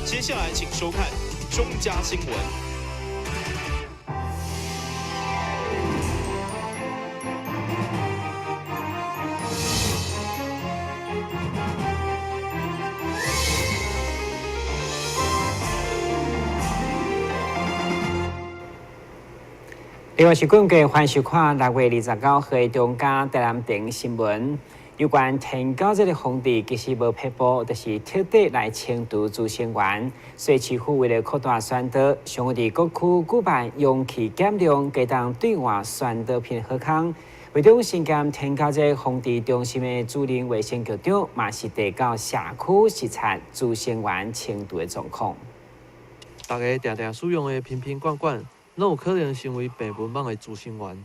接下來請收看中嘉新聞。另外是根據歡迎收看6月29號的中嘉台南電新聞，有關天狗這个防治其實無撇步，就是徹底來清除孳生源。所以市府為了擴大宣導，上午佇各區舉辦容器減量、加當兌換宣導品的好康。會長身兼天狗這防治中心的主任衛生局長，嘛是提到社區視察孳生源清除的狀況。大家定定使用的瓶瓶罐罐，攏有可能成為病蚊蠓的孳生源。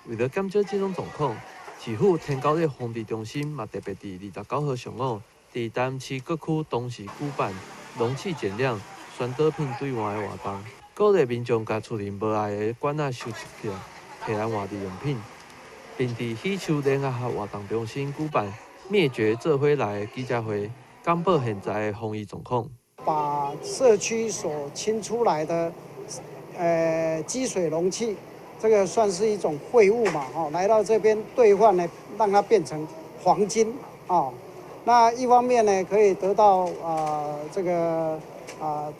為了減少這種狀況，市府天狗熱防治中心嘛特別佇29號上午，佇台南市各區同時舉辦容器減量、宣導品兌換的活動，鼓勵民眾共厝內無愛的罐仔收集起來，提來換日用品，並佇喜樹聯合活動中心舉辦滅絕做伙來的記者會，簡報現在的防疫狀況。把社區所清出來的積水容器，這個算是一種廢物嘛，吼，來到這邊兌換呢，讓它變成黃金，哦，那一方面呢，可以得到這個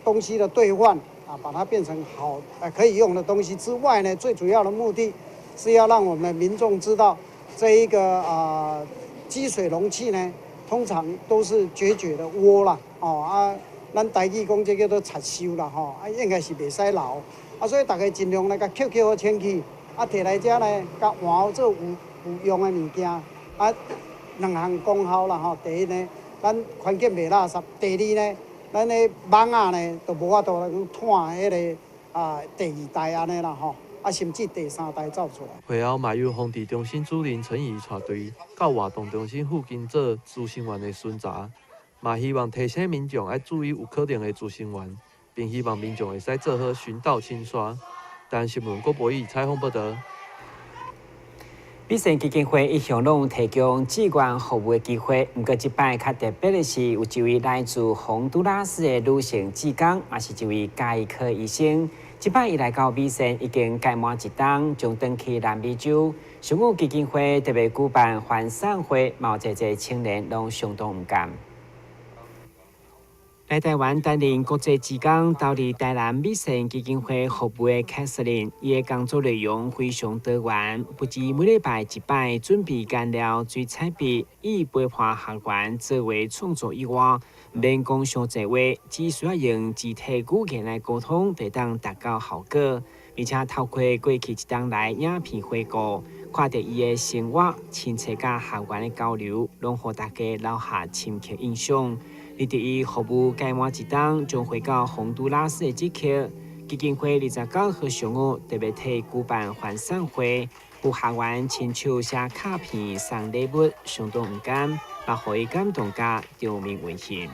東西的兌換，啊，把它變成好可以用的東西之外呢，最主要的目的是要讓我們民眾知道，這一個積水容器呢，通常都是絕絕的窩啦，哦啊，咱台語講這叫做賊收啦，吼，啊應該是袂使留。啊，所以大家盡量來共抾抾好清氣，啊，提來遮呢，共換好做有用的物件。啊，兩項功效啦吼。第一呢，咱環境袂垃圾；第二呢，咱的蠓仔呢，就無法度來講湠彼个啊第二代按呢啦吼。啊，甚至第三代走出來。會後嘛由防治中心主任陳怡帶隊到活動中心附近做孳生源的巡查，嘛希望提醒民眾愛注意有可能的孳生源。並希望民眾會使做好巡倒清刷。台新聞郭博義採訪報導。美善基金會一向攏有提供志願服務的機會，毋過這擺較特別的是，有一位來自洪都拉斯的女性志工，也是一位家醫科醫生。這擺伊來到美善已經屆滿一冬，將轉去南美洲。上午基金會特別舉辦歡送會，嘛有濟濟青年攏相當毋甘。來台灣擔任國際志工，投入台南美善基金會服務的凱瑟琳，伊的工作內容非常多元，不止每禮拜一擺準備乾料、水彩筆，以陪伴學員作為創作以外，毋免講傷濟話，只需要用肢體語言來溝通，就會當達到效果。而且透過過去一冬來影片回顧，看著伊的生活、親切佮學員的交流，攏予大家留下深刻印象。而佇伊服務屆滿一冬，將回到洪都拉斯的這刻，基金會29號上午特別替舉辦歡送會，有學員親手寫卡片送禮物，相當毋甘，嘛予伊感動佮場面溫馨。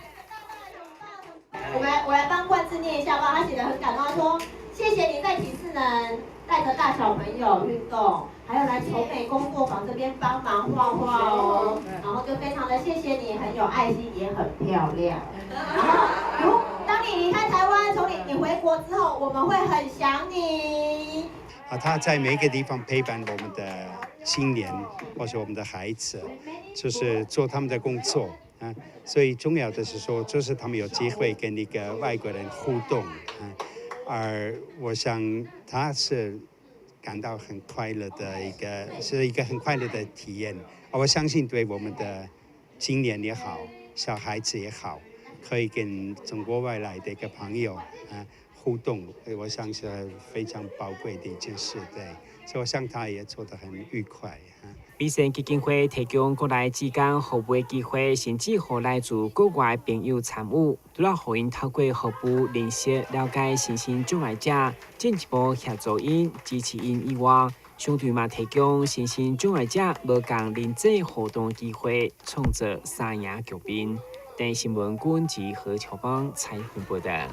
我來幫冠志念一下吧，他寫得很感動，他說：謝謝你在體適能帶着大小朋友運動，還有來丑美工作坊這邊幫忙畫畫哦，然後就非常的謝謝你，很有愛心，也很漂亮。然後，如當你離開台灣，從你回國之後，我們會很想你。啊，他在每個地方陪伴我們的青年或是我們的孩子，就是做他們的工作啊。所以重要的是說，就是他們有機會跟一個外國人互動啊。而我想他是感到很快樂的一個，是一個很快樂的體驗。我相信對我們的青年也好，小孩子也好，可以跟從國外來的一個朋友啊互動，我想是非常寶貴的一件事。對，所以我想他也做得很愉快。美善基金會提供國內志工服務的機會，甚至予來自國外朋友參與，除了予𪜶透過服務認識、了解身心障礙者，進一步協助𪜶、支持𪜶以外，相對嘛提供身心障礙者無仝人際互動機會，創造三贏局面。電視新聞君及何秋芳採訪報導。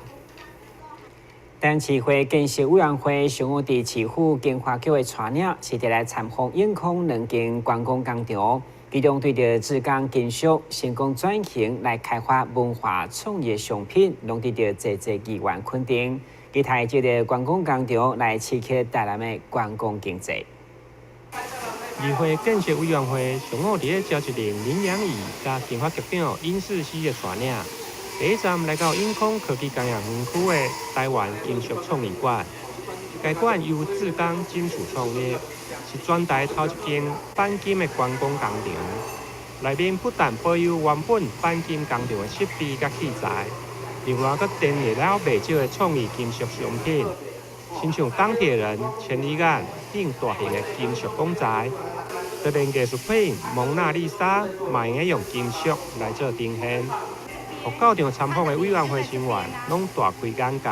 台南市會建設委員會上午佇市府經發局的帶領，實地來參訪永康兩間觀光工場，其中對著志剛金屬成功轉型來開發文化創意商品，攏得著濟濟議員肯定。期待這个觀光工場來刺激台南的觀光經濟。議會建設委員會上午佇咧召集人林養儀佮經發局長尹世熙的帶領，第一站來到永康科技工業園區的台灣金屬創意館。該館由志剛金屬創立，是全台頭一間鈑金的觀光工場。內面不但保有原本鈑金工場的設備佮器材，另外閣展現了袂少的創意金屬商品，親像鋼鐵人、千里眼等大型的金屬公仔，就連藝術品蒙娜麗莎嘛會用金屬來做呈現。予到場參訪的委員會成員攏大開眼界。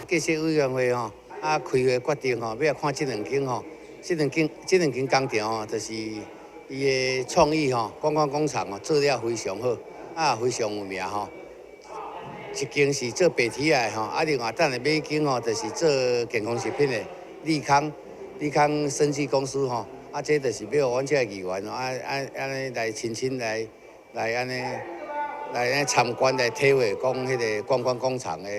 建設委員會吼，啊開會決定吼，欲來看這兩間吼，這兩間工廠吼，就是伊的創意吼，觀光工廠吼，做了非常好，啊非常有名吼。一間是做白鐵仔的吼，啊另外等下買一間吼，就是做健康食品的利康利康生技公司吼，啊這就是欲予阮這个議員啊啊按呢來親身來來按呢來按呢參觀來體會，講彼个觀光工廠的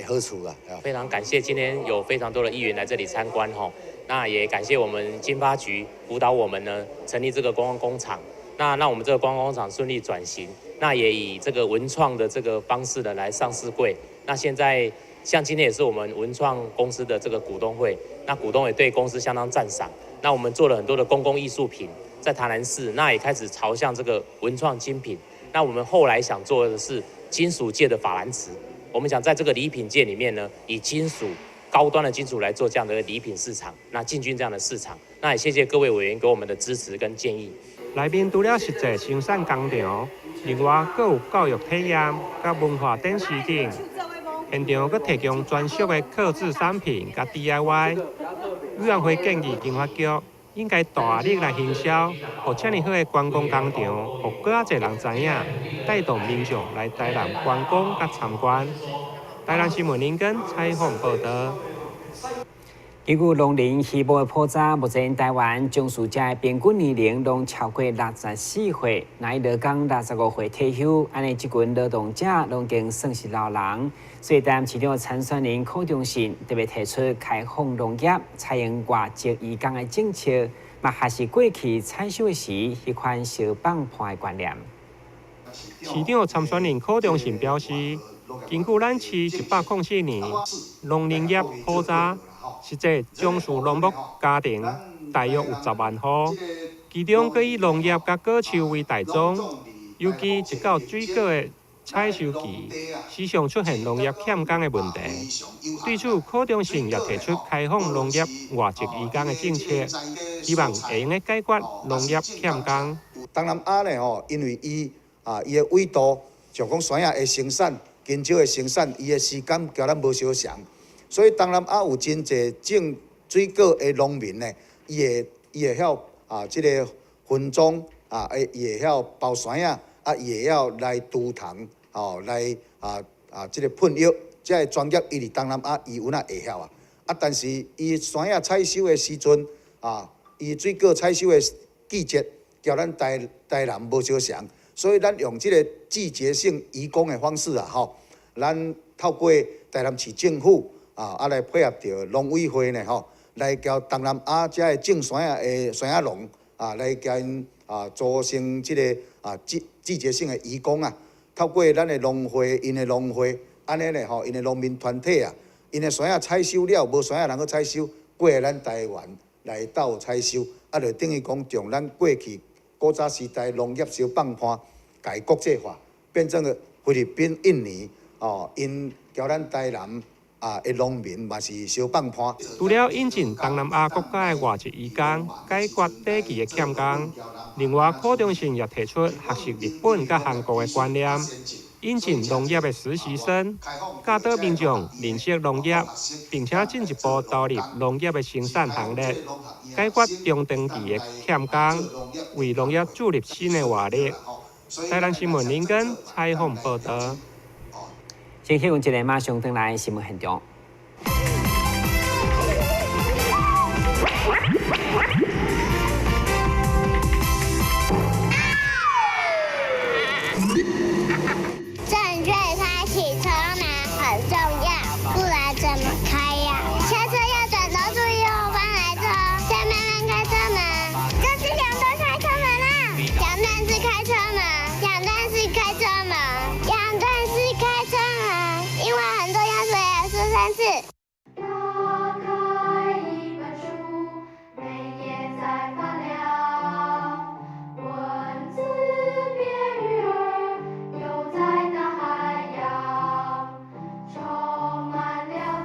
好處啦。非常感謝今天有非常多的議員來這裡參觀吼，那也感謝我們經發局輔導我們呢，成立這個觀光工廠，那讓我們這個觀光工廠順利轉型，那也以這個文創的這個方式呢來上市櫃。那現在像今天也是我們文創公司的這個股東會，那股東也對公司相當讚賞。那我們做了很多的公共藝術品在台南市，那也開始朝向這個文創精品。那我們後來想做的是金屬界的法蘭瓷，我們想在這個禮品界裡面呢，以金屬高端的金屬來做這樣的禮品市場，那進軍這樣的市場。那也謝謝各位委員給我們的支持跟建議。內面除了實際生產工場，另外閣有教育體驗、佮文化展示等，現場閣提供專屬的客製產品佮 DIY。委員會建議經發局應該大力來行銷，予遮爾好的觀光工場，予閣較濟人知影，帶動民眾來台南觀光佮參觀。台南新聞林根採訪報導。根據農林希望的普查，目前台灣種樹者的平均年齡攏超過64歲，若以勞工65歲退休，按呢這群勞動者攏已經算是老人。所以，台南市長參選人柯中信特別提出開放農業、採用外籍移工的政策，嘛還是過去採收的時彼款相放伴的觀念。市長參選人柯中信表示，根據咱市104年農林業普查，實際從事農牧家庭大約有10萬戶，其中閣以農業佮果樹為大宗，尤其一到水果的採收期，時常出現農業欠工的問題。對此，柯中信也提出開放農業外籍移工的政策，希望會用得解決農業欠工。東南亞呢吼，因為伊啊伊的緯度，像講山仔的生產、香蕉的生產，伊的時間佮咱無相仝。所以東南亞有真濟種水果的農民呢，伊會曉啊，這个分裝啊，會伊會曉包山仔，啊，伊會曉來除蟲，吼，來啊啊，這个噴藥，這个專業伊佇東南亞伊有哪會曉啊？啊，但是伊山仔採收的時陣啊，伊水果採收的季節，佮咱台南無相仝，所以咱用這个季節性移工的方式啊，吼，咱透過台南市政府。啊，啊來配合著農委會呢，吼，來共東南亞遮的種山仔的山仔農啊，來共𪜶啊組成這个啊季節性的移工啊，透過咱的農會，𪜶的農會，按呢呢吼，𪜶的農民團體啊，𪜶的山仔採收了，無山仔人去採收，過來咱台灣來鬥採收，啊，就等於講將咱過去古早時代農業相放伴，共伊國際化，變成個菲律賓、印尼，哦，𪜶共咱台南啊，的農民嘛是相放伴。除了引進東南亞國家的外籍移工，解決短期的欠工，另外柯中信也提出學習日本佮韓國的觀念，引進農業的實習生，教導民眾認識農業，並且進一步投入農業的生產行列，解決中長期的欠工，為農業注入新的活力。台南新聞林根採訪報導。先去阮一个馬上轉來新聞現場。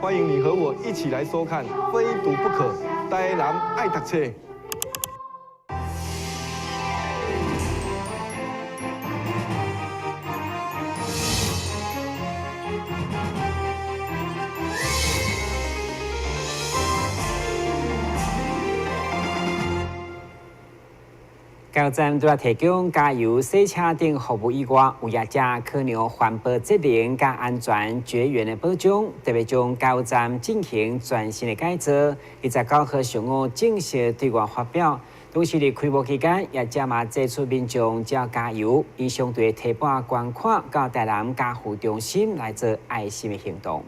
欢迎你和我一起来收看《非读不可》，台南爱读册。加油站除了提供加油、洗车等服务以外，有业者考量环保节能佮安全绝缘的保障，特别将加油站进行全新的改造。29号上午正式对外发表。同时，伫开幕期间，业者嘛祭出民众只要加油，𪜶相对提拨捐款到台南加护中心来做爱心的行动。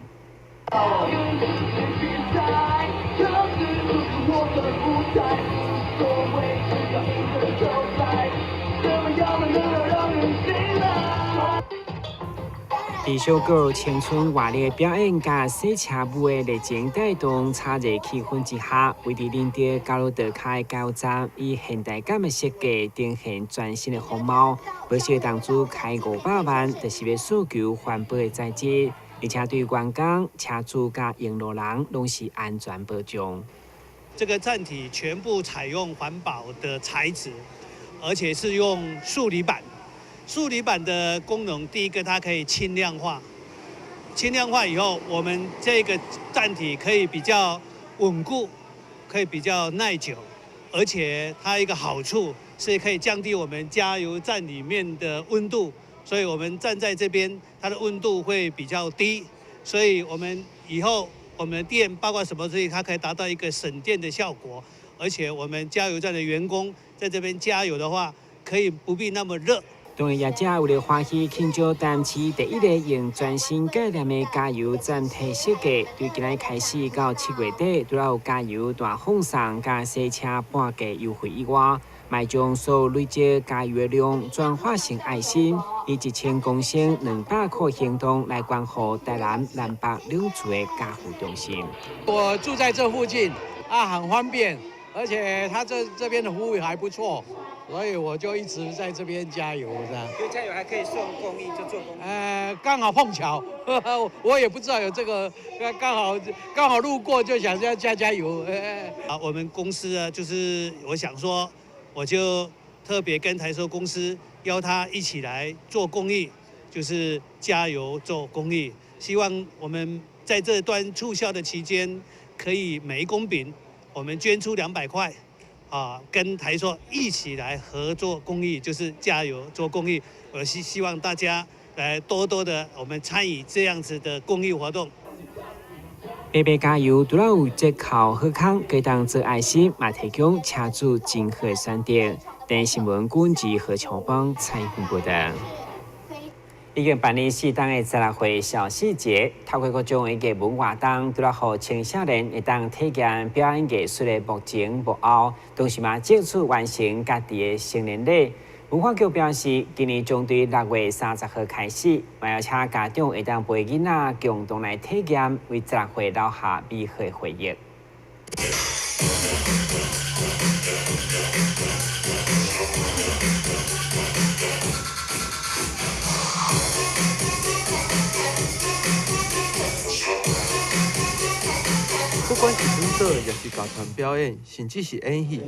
伫小个青春活力表演佮洗车舞的热情带动，炒热气氛之下，位伫仁德交流道跤的加油站，以现代感的设计，呈现全新的风貌。不少投资开500万，就是欲诉求环保的材质，而且对员工、车主佮用路人拢是安全保障。这个站体全部采用环保的材质，而且是用塑铝板。塑铝板的功能，第一个它可以轻量化，轻量化以后，我们这个站体可以比较稳固，可以比较耐久，而且它一个好处是可以降低我们加油站里面的温度，所以我们站在这边，它的温度会比较低，所以我们以后我们的电包括什么东西，它可以达到一个省电的效果，而且我们加油站的员工在这边加油的话，可以不必那么热。当地业者为了欢喜庆祝台南市第一个用全新概念的加油站体设计，对今仔开始到7月底，除了有加油大放送佮洗车半价优惠以外，嘛将所有累积加油的量转化成爱心，以1000公升200块行动来关怀台南南北两处的加护中心。我住在这附近啊，很方便，而且他这边的服务还不错。所以我就一直在这边加油，这样。就加油还可以送公益，就做公益。刚好碰巧，我也不知道有这个，刚好路过就想要加加油。啊，我们公司啊，就是我想说，我就特别跟台塑公司邀他一起来做公益，就是加油做公益。希望我们在这段促销的期间，可以每一公饼我们捐出200块。啊，跟台塑一起来合作公益，就是加油做公益。我希望大家来多多的我们参与这样子的公益活动。白白加油，除了有折扣好康，加当做爱心，嘛提供车主真好的选择。电视新闻滚子何长邦采访报道。已经办理适当的16岁小细节，透过各种的艺文活动，除了予青少年会当体验表演艺术的幕前幕后，同时嘛借此完成家己的成年礼。文化局表示，今年将对6月30号开始，嘛邀请家长会当陪囡仔共同来体验，为16岁留下美好的回忆。不管是舞蹈，抑是剧团表演，甚至是演戏，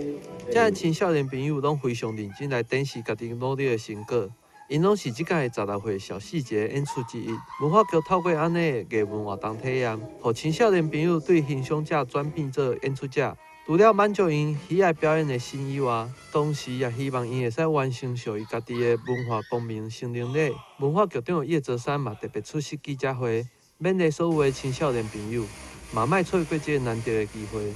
遮的青少年朋友拢非常认真来展示家己努力的成果。𪜶拢是这届16岁小细节演出之一。文化局透过按呢的艺文活动体验，予青少年朋友对欣赏者转变做演出者，除了满足𪜶喜爱表演的心以外，同时也希望𪜶会使完成属于家己的文化光明成人礼。文化局长叶泽山嘛特别出席记者会，勉励所有的青少年朋友，嘛莫错过这个难得的机会。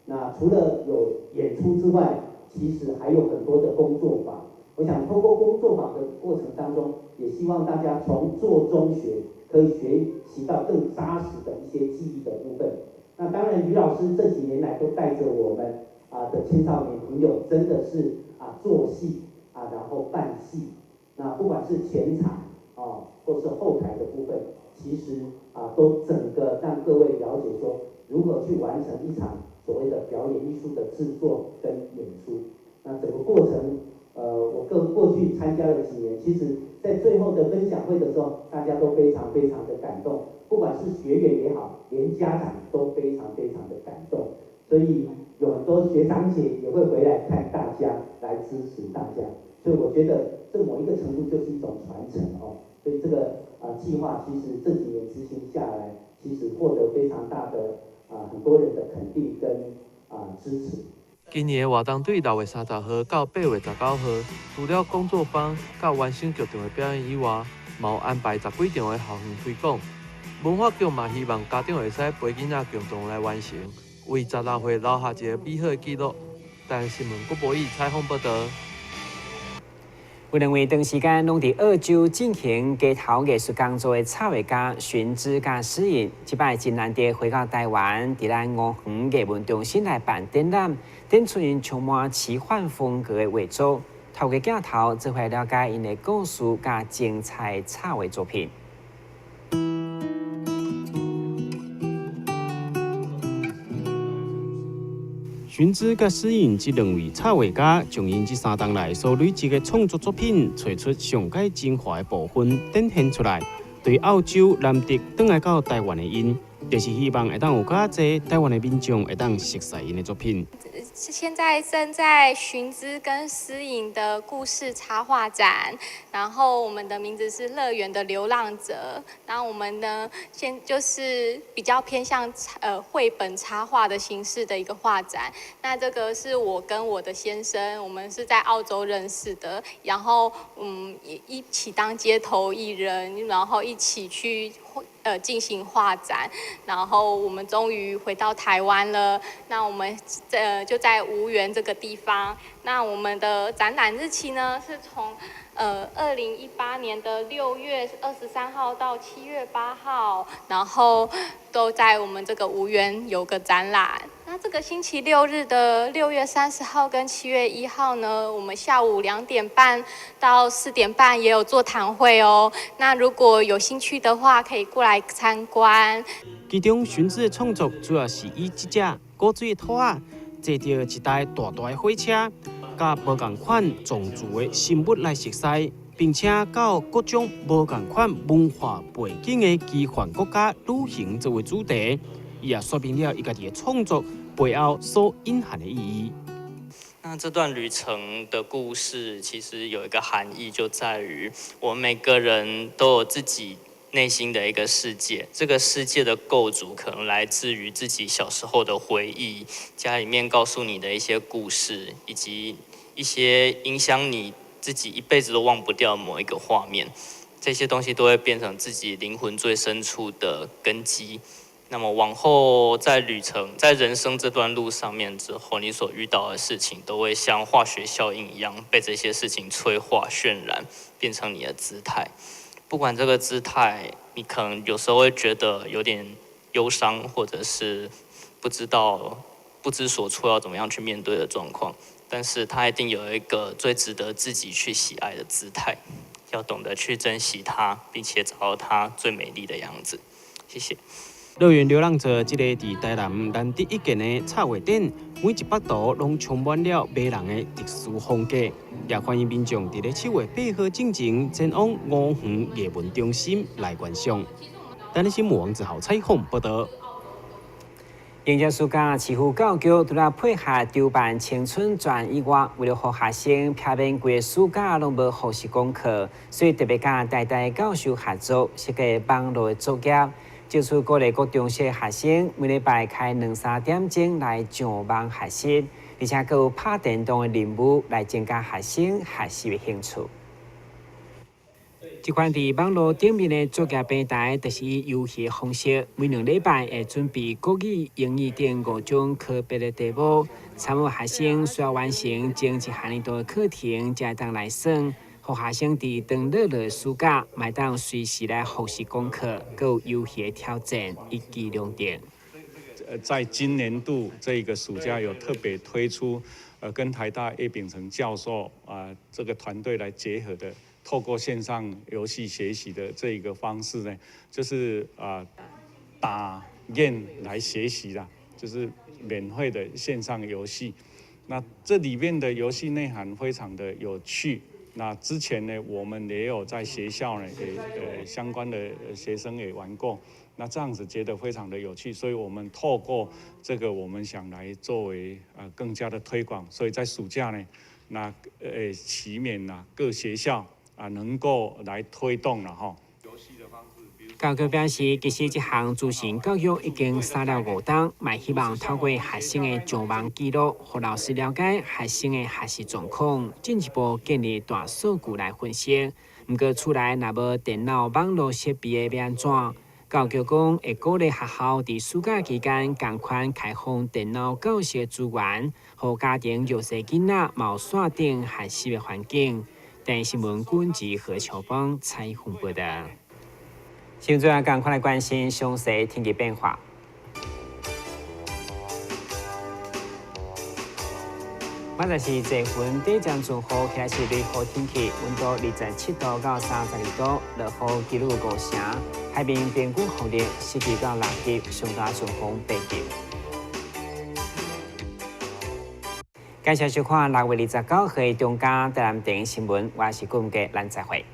那除了有演出之外，其实还有很多的工作坊。我想透过工作坊的过程当中，也希望大家从做中学，可以学习到更扎实的一些技艺的部分。那当然，于老师这几年来都带着我们的青少年朋友，真的是做戏然后办戏。那不管是前场或是后台的部分，其实都整个让各位了解说如何去完成一场所谓的表演艺术的制作跟演出。那整个过程，我过去参加了几年，其实在最后的分享会的时候，大家都非常非常的感动。不不管是學員也好，連家長都非常非常的感動，所以有很多學長姐也會回來看大家，來支持大家，所以我覺得這某一個程度就是一種傳承哦。所以這個計劃其實這幾年執行下來，其實獲得非常大的很多人的肯定跟支持。今年的活動對6月30號到8月19號，除了工作坊佮完成劇場的表演以外，嘛有安排十幾場的校園推廣。文化局嘛希望家長會使陪囡仔共同來完成，為16歲留下一個美好的記錄。台灣新聞郭博義採訪報導。有兩位長時間攏佇澳洲進行街頭藝術工作的插畫家荀子佮詩穎，這擺真難得回到台灣，佇咱吳園藝文中心來辦展覽，展出𪜶充滿奇幻風格的畫作。透過鏡頭，做伙了解𪜶的故事佮精彩插畫作品。荀子佮詩穎這兩位插畫家，將𪜶這三冬來所累積的創作作品，揣出上蓋精華的部分展現出來。對澳洲難得轉來到台灣的𪜶，就是希望會當有較濟台灣的民眾會當熟悉𪜶的作品。現在正在荀子跟詩穎的故事插畫展，然後我們的名字是樂園的流浪者。那我們呢，現就是比較偏向繪本插畫的形式的一個畫展。那這個是我跟我的先生，我們是在澳洲認識的，然後一起當街頭藝人，然後一起去進行畫展，然後我們終於回到台灣了。那我們就在吳園這個地方。那我們的展覽日期呢，是從2018年的6月23號到7月8號，然後都在我們這個吳園有個展覽。那這個星期六日的6月30號跟7月1號呢，我們下午2點半到4點半也有座談會哦。那如果有興趣的話，可以過來參觀。其中荀子的創作主要是以這隻古錐的兔仔坐著一台大大的火車，佮無仝款種族的生物來熟似，並且到各種無仝款文化背景的奇幻國家旅行作為主題，伊也說明了伊家己的創作背後所隱含的意義。那這段旅程的故事其實有一個含義，就在於我們每個人都有自己內心的一個世界，這個世界的構築可能來自於自己小時候的回憶，家裡面告訴你的一些故事，以及一些影響你自己一輩子都忘不掉某一個畫面，這些東西都會變成自己靈魂最深處的根基。那麼往後在旅程，在人生這段路上面之後，你所遇到的事情都會像化學效應一樣，被這些事情催化渲染，變成你的姿態。不管這個姿態，你可能有時候會覺得有點憂傷，或者是不知道、不知所措要怎麼樣去面對的狀況，但是它一定有一個最值得自己去喜愛的姿態，要懂得去珍惜它，並且找到它最美麗的樣子。謝謝。樂園流浪者這个佇台南難得一見的插畫展，每一幅圖攏充滿了迷人的特殊風格，也歡迎民眾佇咧7月8號進前前往吳園藝文中心來觀賞。台南新聞王子豪採訪報導。迎接暑假，市府教育局除了配合籌辦青春轉以外，為了予學生避免規个暑假攏無復習功課，所以特別佮台大教授合作設計網路的作業。就出鼓勵國中小學生每禮拜開2、3點鐘來上網學習，而且閣有拍電動的任務來增加學生學習的興趣。這款佇網路頂面的作業平台，就是以遊戲的方式，每兩禮拜會準備國語、英語等5種科別的題目，參與學生需要完成前一學年度的課程，才會當來算。予學生佇長樂樂的暑假，嘛會當隨時來複習功課，閣有遊戲的挑戰，一舉兩得。在今年度這個暑假有特別推出，跟台大葉秉成教授啊這個團隊來結合的，透過線上遊戲學習的這個方式呢，就是打雁來學習啦，就是免費的線上遊戲。那這裡面的遊戲內涵非常的有趣。那之前呢，我們也有在學校呢，也相關的學生也玩過。那這樣子覺得非常的有趣，所以我們透過這個，我們想來作為更加的推廣，所以在暑假呢，那祈勉啊各學校啊能夠來推動了哈。教育局表示，其實這項資訊教育已經三了五冬，嘛希望透過學生的上網記錄，予老師了解學生的學習狀況，進一步建立大數據來分析。毋過厝內若無電腦網路設備的欲按怎？教育局講會鼓勵學校佇暑假期間仝款開放電腦教學資源，予家庭弱勢囡仔嘛有線頂學習的環境。電視新聞軍記何秋芳採訪報道。現在趕快來關心詳細天氣變化。現在是坐雲短暫陣雨，開始雷雨天氣，溫度27度到32度，落雨幾率5成，海面平均風力4級到6級，上大陣風8級。感謝收看6月29號中嘉台南電視新聞，我是顧文傑，咱再會。